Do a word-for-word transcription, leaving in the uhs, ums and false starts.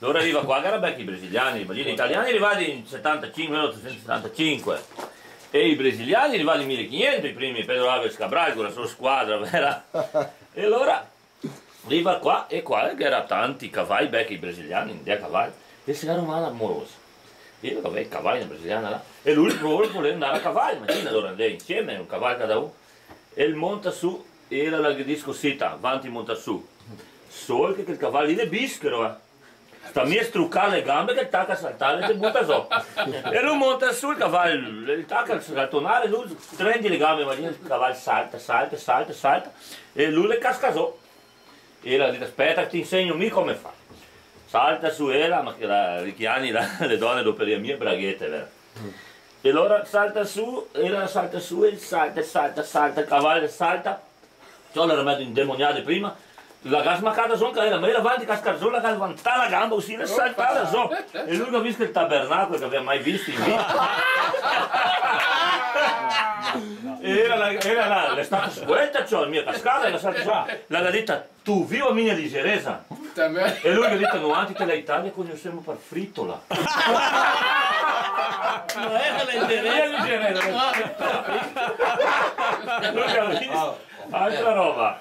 Alora riva qua, che gera belche i brasiliani, imagina, i italiani rivai in setantasinque, mile otosento setantasinque, e i brasiliani rivai in mile e quiniento, i primi, Pedro Álvares Cabral co la so squadra, vera? E alora riva qua, e qua che gera tanti cavai, belche i brasiliani, de cavai, e se gera na morosa. E gera i cavai, na brasiliana là, e lu el proprio el voleva ndar a cavalo, imagina, alora ndai insieme, un cavalo cada un. E el monta su, e ela la ghe dise: "Cosita, vanti monta su. Sol che quel cavalo lì l'è bischero, eh. Sta mia strucar le gambe che el taca a saltar e te buta zo." E lu monta su el cavalo, el taca a saltonar, lu strendi le gambe, imagina, el cavalo salta, salta, salta, salta, e lu el casca zo. E ela ga dito: "Speta che te insegno mi come far." Salta su ela, ma che la, i italiani, la, le done doparìa mia braghete, vero? E alora salta su, ela salta su, e salta, salta, salta, el cavalo salta. Ciò, l'era mezo indemonià de prima, la ga smacada zo anca ela, ma ela vanti cascar zo, la ga levantà la gamba cusì, la ga saltà zo. E lu ga visto el tabernacolo che gaveva mai visto in vita. E ela, ela, ela, l'è stata scuelta, ciò, mia cascada, la ga saltà zo. La ga dita: "Tu viu a mia ligereza?" Puta merda. E lu el ga dito: "Noantri te la Italia cognosemo par fritola." No gera ligereza. Mia ligereza. Lu el ga visto. Altra roba.